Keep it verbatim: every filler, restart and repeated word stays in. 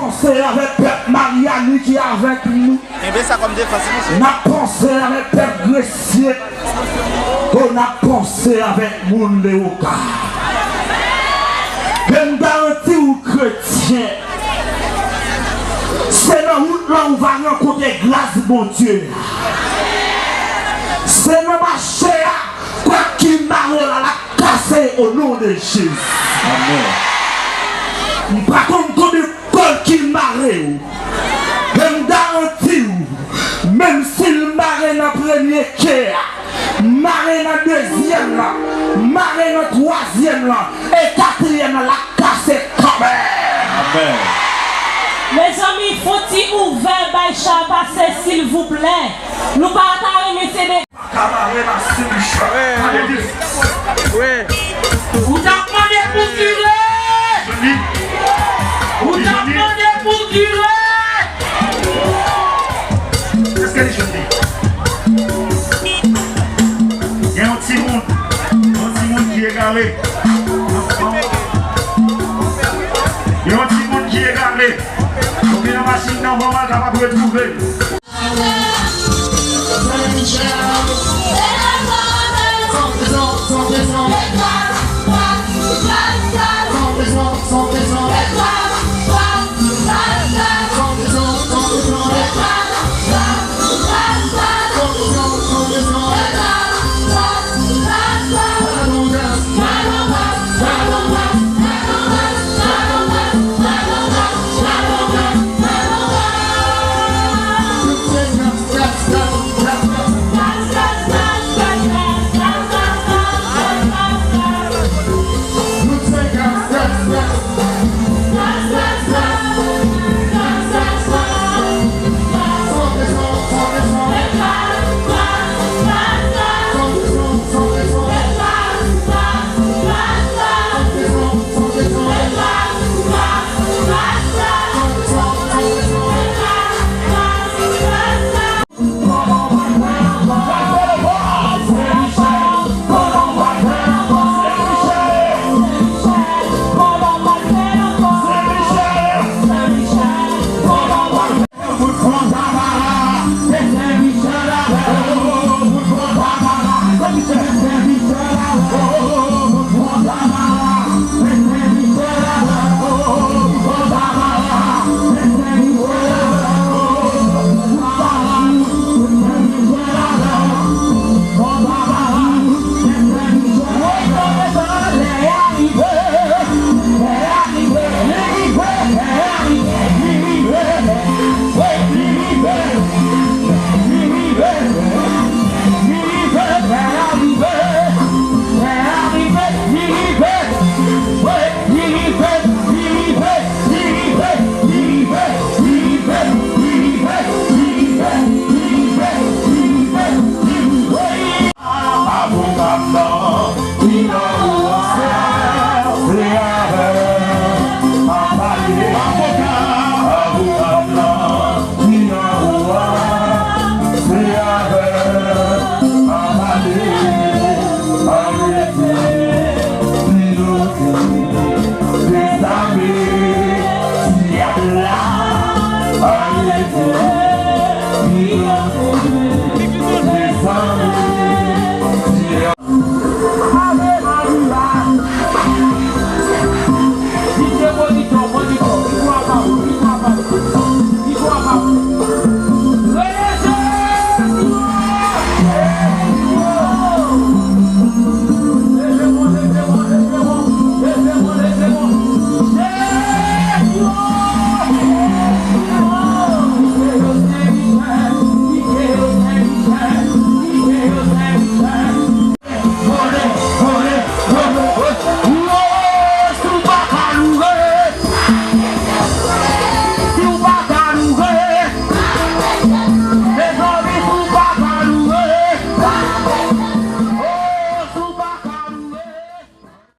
Panse avèk pèp Maryani ki avèk nou. Kenbe sa kòm defans, mesye. N ap panse avèk pèp Gresye. Ko n ap panse avèk moun Lewoka. Men m garanti w, kretyen, se nan wout lan ou va rankontre gras Bondye a. Se nan mache a, kwak ki mare w la, l ap kase o non de Jezi. Amèn. M pa konn konbyen kòd ki mare w. Men m garanti w, menm si l mare nan premye ke a, mare nan dezyèm lan, mare nan twazyèm lan, e katriyèm lan, l ap kase kanmenm. Amèn. Mezanmi, fon ti ouvè bay cha pase, silvouplè. Nou pa ta renmen se de Kabarè Masin Richard. Wi. Wi. Ou t ap mande pou kire! Ou t ap mande pou kire! Èske li jwenn li? Gen yon timoun, yon timoun ki egare. Gen yon timoun ki egare. Ou gen nan machin nan, manman l kapab retwouve l.